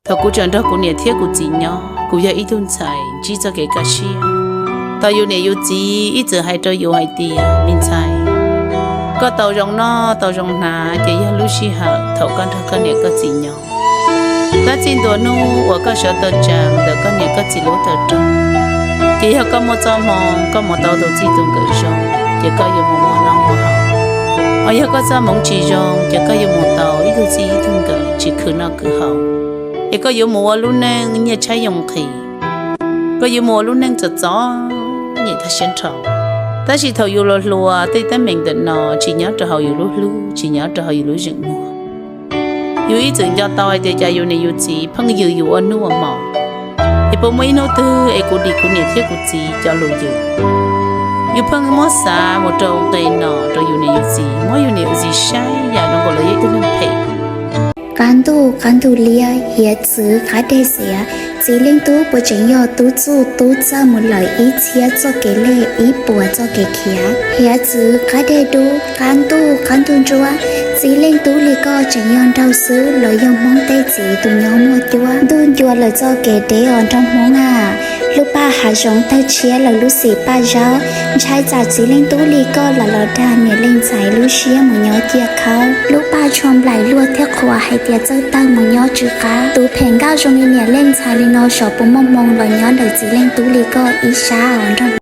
Thaum kuv tseem nrog kuv niam thiab kuv txiv nyob, kuv yog ib tug ntxhais ntsib txoj kev kaj siab. Thaum yus niam yus txiv ib txwm hais rau yus hais tias, me ntxhais, koj tau zoo noj tau zoo hnav ces yog lub sij hawm thaum koj nrog koj niam koj txiv nyob. Tab txij ntua hnub uas koj sawv tawm tsees ntawm koj niam koj txiv lub tawm roog, ces yog koj muaj txoj hmoo koj mus tau tus txij tus nkawm zoo, ces koj yuav mus muaj noj muaj haus. Ho yog koj txoj hmoov tsis zoo, ces koj yuav mus tau ib tug txij ib tug nkawm tsis khwv noj khwv haus. Es koj yuav mus ua lub neej nyiaj tshaib yoo nqhis, koj yuav mus ua lub neej txom txom nyem tag siab nrho. Tab sis thaum yus los hluas, tej teeb meem ntawm no tsis nyob rau hauv yus lub hlwb, tsis nyob rau hauv yus lub zeem muag. Yus ib txwm nco tau hais tias cas yus niam yus txiv pheej yws yus ua hnub ua hmo. Es puas muaj ib hnub twg es kuv dim kuv niam thiab kuv txiv cov lus yws? Yus pheej muab xav mus rau nqe no rau yus niam yus txiv, muab yus niam yus txiv saib yam zoo nkaus li yog ib tug neeg phem. Qab ntuj qab ntug liab, hiav txwv qab deg xiav, txiv leej tub puas tseem yog tub txuj tub txawj mus lawm ib txhiab txoj kev lej ib puas txoj kev khiav? Hiav txwv qab deg dub, qab ntuj qab ntug ntsuab, txiv leej tub li koj tseem yog nraug xwb los yog Hmoob tej txiv tus nyob muaj cuab? Ntuj ncua lawm txoj kev deb os nraug Hmoob a. Lub paj hav zoov tawg tshiab lawm lub xim paj zaub, ntshai tsam txiv leej tub li koj lam los dag niam leej ntxhais lub siab mus nyob ciaj khawb. Lub paj tshuaj nplaim luaj thiab qhuas hais tias txawj tawg mus nyob tsw qab. Tus phem nkauj zoo li niam leej ntxhais li no xyov puas muaj hmoo los nyob ntawm txiv leej tub li koj ib sab os nraug.